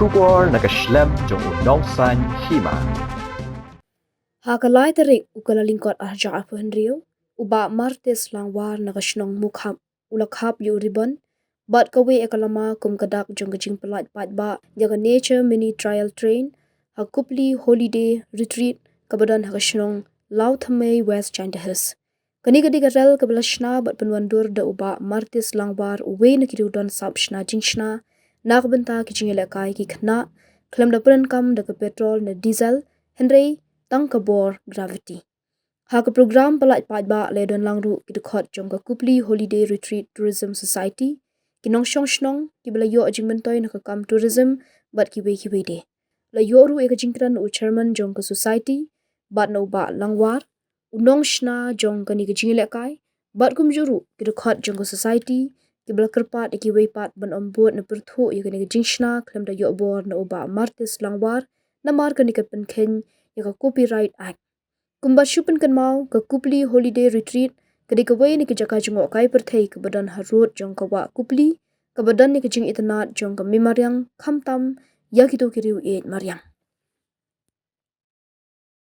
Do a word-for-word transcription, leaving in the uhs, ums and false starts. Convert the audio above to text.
Khubor na ka shlem jong u Nongsaiñ Hima. Ha ka lai tarik u Kyllalyngkot arhajar arphew hynriew, u Bah Martis Langwar na ka shnong Mukhap u la khap ïa u ribbon bad kawei ka lama kum ka dak jong ka jingpyllait paidbah ïa ka Nature Mini Trail Train ha Kupli Holiday Retreat kaba don ha ka shnong Lawthymmai, West Jaintia Hills. Kane ka dei ka rel kaba la shna bad pynwandur da u Bah Martis Langwar, uwei na ki riewdon sap shna jingshna na ka bynta ki jingïalehkai ki khynnah, khlem da pyndonkam da ka petrol ne diesel, hynrei tang ka bor gravity. Ha ka program pyllait paidbah la ïadon lang ruh ki dkhot jong ka Kupli Holiday Retreat Tourism Society, ki nongshong shnong kiba la ïoh jingmyntoi na ka kam tourism bad kiwei kiwei de. La ïoh ruh ïa ka jingkren na u chairman jong ka society bad na u Bah Langwar, u nongshna jong kane ka jingïalehkai, bad kumjuh ruh ki dkhot jong ka society kiba la kyrpad ïa kiwei pat ban ym bud ne pyrthuh ïa kane ka jingshna khlem da ïoh bor na u Bah Martis Langwar namar kane ka pynkheiñ ïa ka Copyright Act. Kumba shu pynkynmaw, ka Kupli Holiday Retreat ka dei kawei na ki jaka jngohkai pyrthei kaba don harud jong ka wah Kupli, kaba don ïa ka jingitynnad jong ka mei mariang, khamtam ïa kito ki riew ïeit mariang.